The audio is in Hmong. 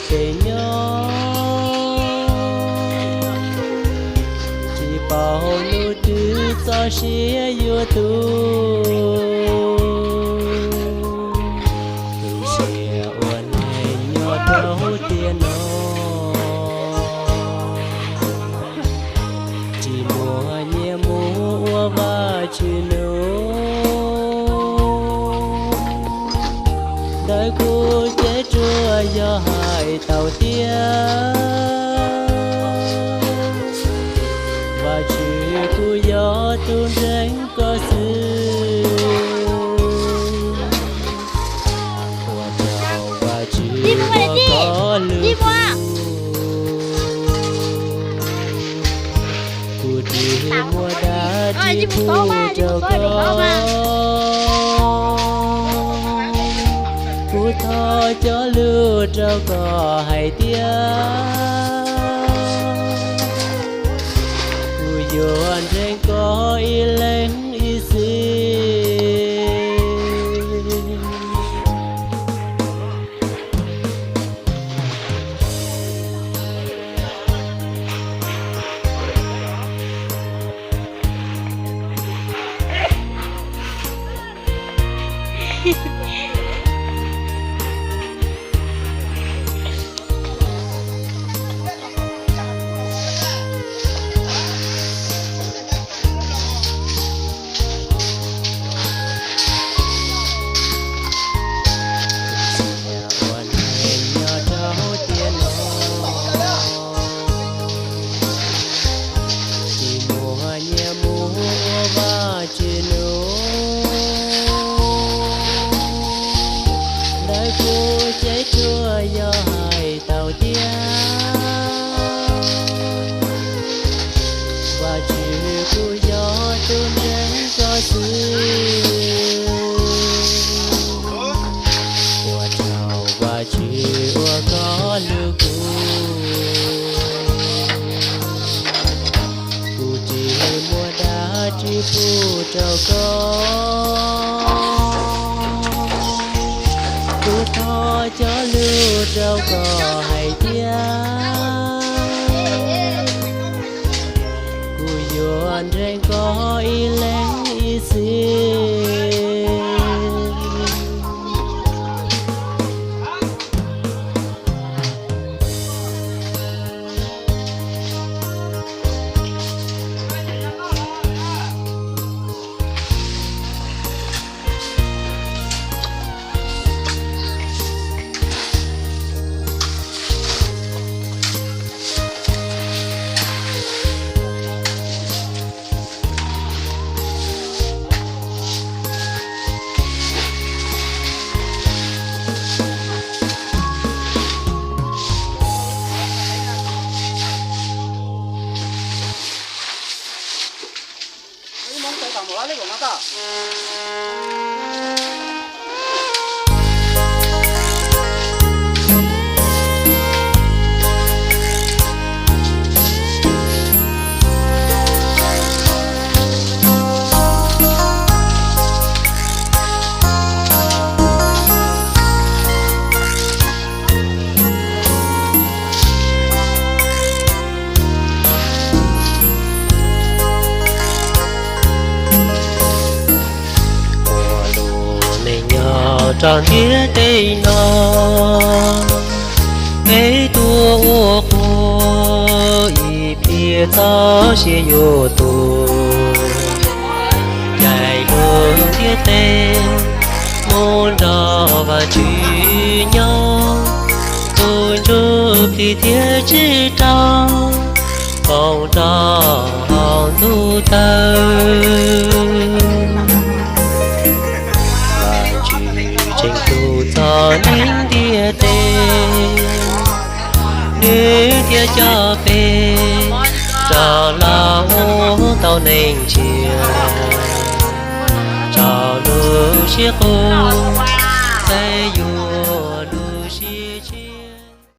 pem nyob, tsis paub hnub twg txoj sia yuav tu. Tu siab ua neeg nyob rau tiam no, tsis muaj nyiaj mus ua Vajtswv nug. Ntawm kuv cev tsuas yog hais tau tias, Vajtswv, kuv yog tus ntseeg koj xwb. Ua rau Vajtswv ua koj lub kua, kuv tsis muaj dab tsi pub rau koj. Kuv thov cov lus rau koj hais tias, kuv yuav ntseeg koj ib leeg ib txhis. Ua neej nyob rau tiam no, tsis muaj nyiaj mus ua Vajtswv nug. Ntawm kuv cev tsuas yog hais tau tias, Vajtswv, kuv yog tus ntseeg koj xwb. Ua rau Vajtswv ua koj lub kua, kuv tsis muaj dab tsi pub rau koj. Kuv thov cov lus rau koj hais tias, kuv yuav ntseeg koj ib leeg ib txhis. Ua lub neej nyob rau ntiaj teb no, peb tuaj ua qub ib pliag txoj sia yuav tu. Caij lub ntiaj teb mus nrog Vajtswv nyob, tus ntsuj plig thiaj tsis raug, koom rau hauv ntuj tawg. Vajtswv tseem tu txog neeg ntiaj teb, nws thiaj coj peb rov los ua tau neeg tshiab. Tso lub siab qub, txawm yus